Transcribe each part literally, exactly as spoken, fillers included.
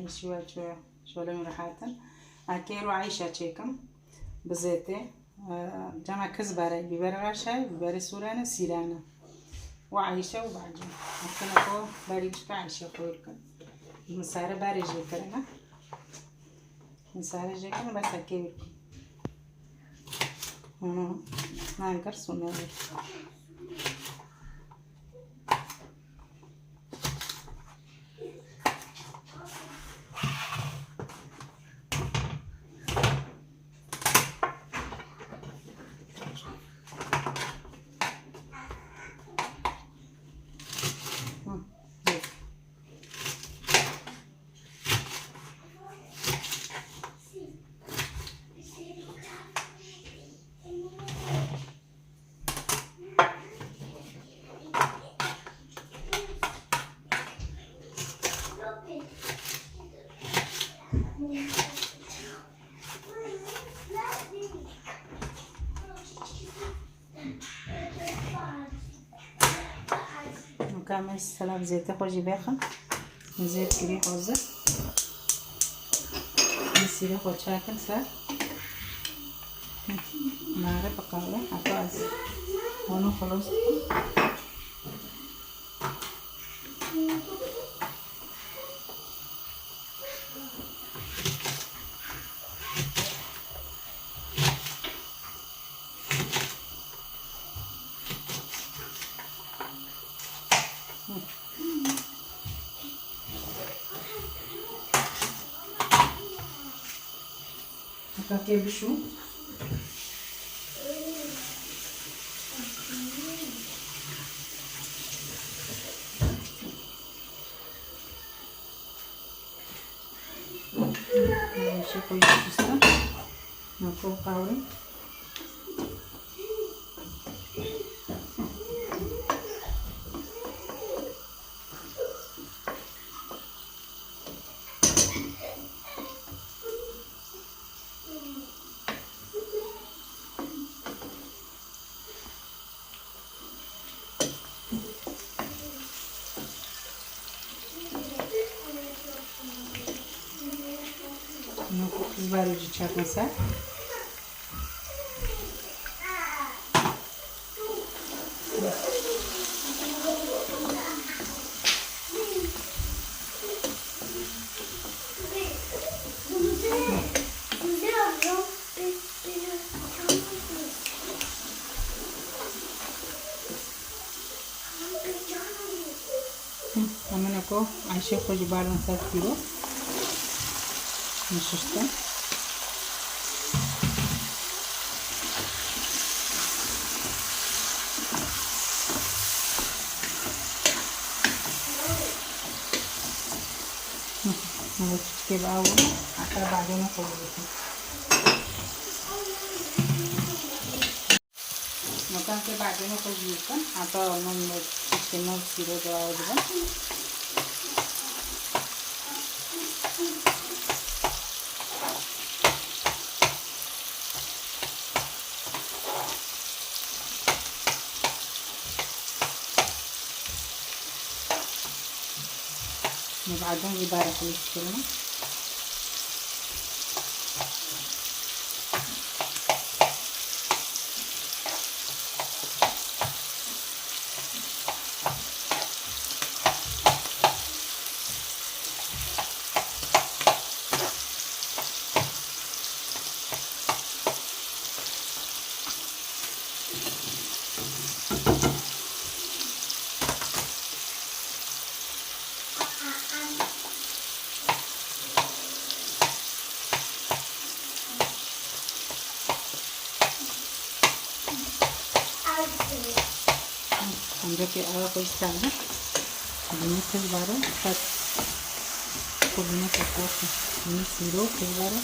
Şiwe çûye, şolê min rahat in. Akê ro Ayşe çêkim. Bi zêtê. E, cama kizbare, bîberê reşe, bîberê sûrene, sîrene. Û Ayşe û bacê. Akine xo berî çika Ayşe xo kin. Min sare berê jê kirine. Min sare jê kirine, bes akê wî kin. Hûn nan kir sûne. Nika me selav zêtê xwe jî vexin. Zêt kirî hazir. Em sîrê xwe çakin ser. Mare biqawre, heta ez onu xelos bikim. Heta tê bişû. Şi xwe şişte. Nako qawrê. Nako kizbarê jî çakin ser. Hı, hemen ko Ayşe xwe jî bardin ser pîro. Nişiştin. Hı, evet, çiçekê bi aw. Hatta badê me koyuyorsun. Matan ke badê me xwe jî yêkin, heta min çiçkê me sîro dewa dibin. Min badê jî barê xwe lê dikirine. Ancak ki ara koy isterdim. Bunu kızları tat. Bunu kapattım. Bunu siro kızları.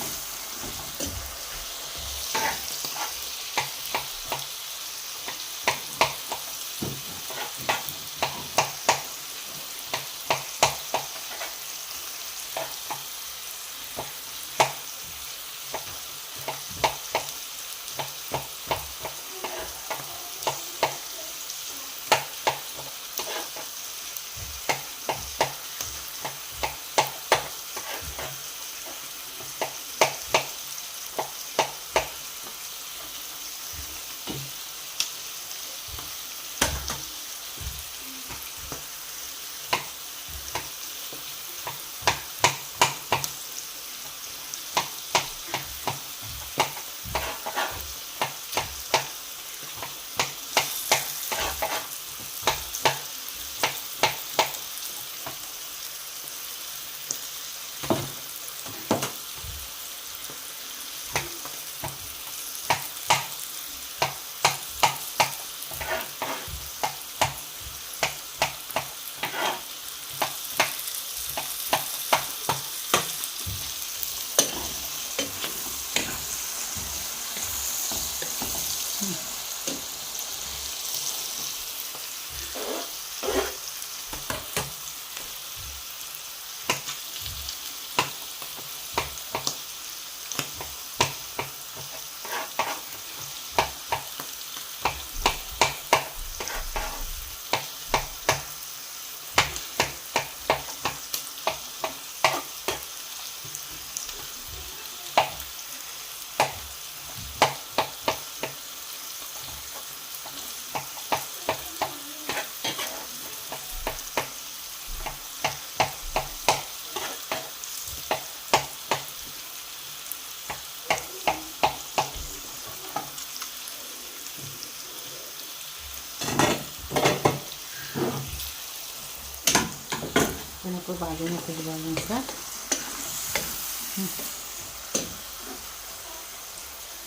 Yine ku bacon ku dibajin ser.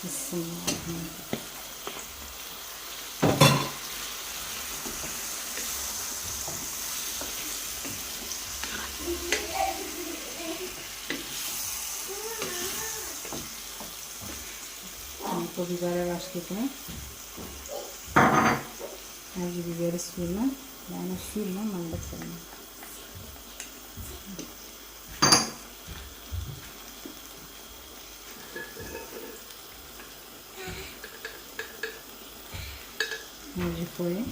Bismillahirrahmanirrahim. Ku bibere raştî kine. Ev jî biberi sûrme. Yani sûrme, min bixwîne. Ev jî xwe ye.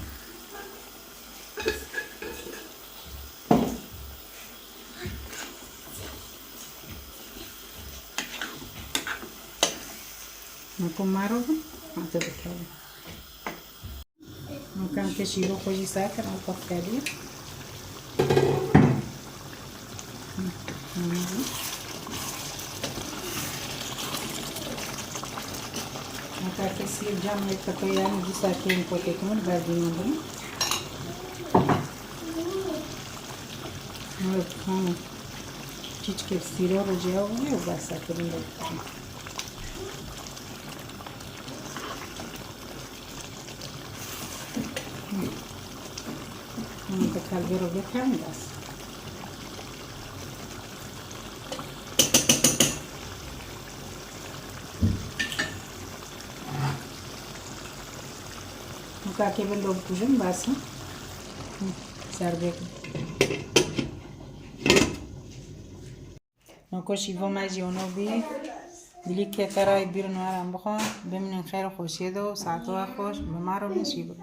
Naku maro bin, hate bikevin. Nakan ke şîro xwe jî sakir, ew qefelî. Nakan ke sîr cam yek tepe yani dîsa kêm potê kimin, berdî min bin. Evet, tamam. Çiçkê sîro rojê ew ne, behsa kirin de. Hûn bi kalbê re vê kevin bes. Hûn kakê bin do bikujin bes in. Ser bêkin. Noko şîvo me jî ono bî. Dilî kê te rayê bîr nûeran bixwe. Bimînin xêr û xweşiyê de û saeto we xweş. Bi mar û bin şîvo.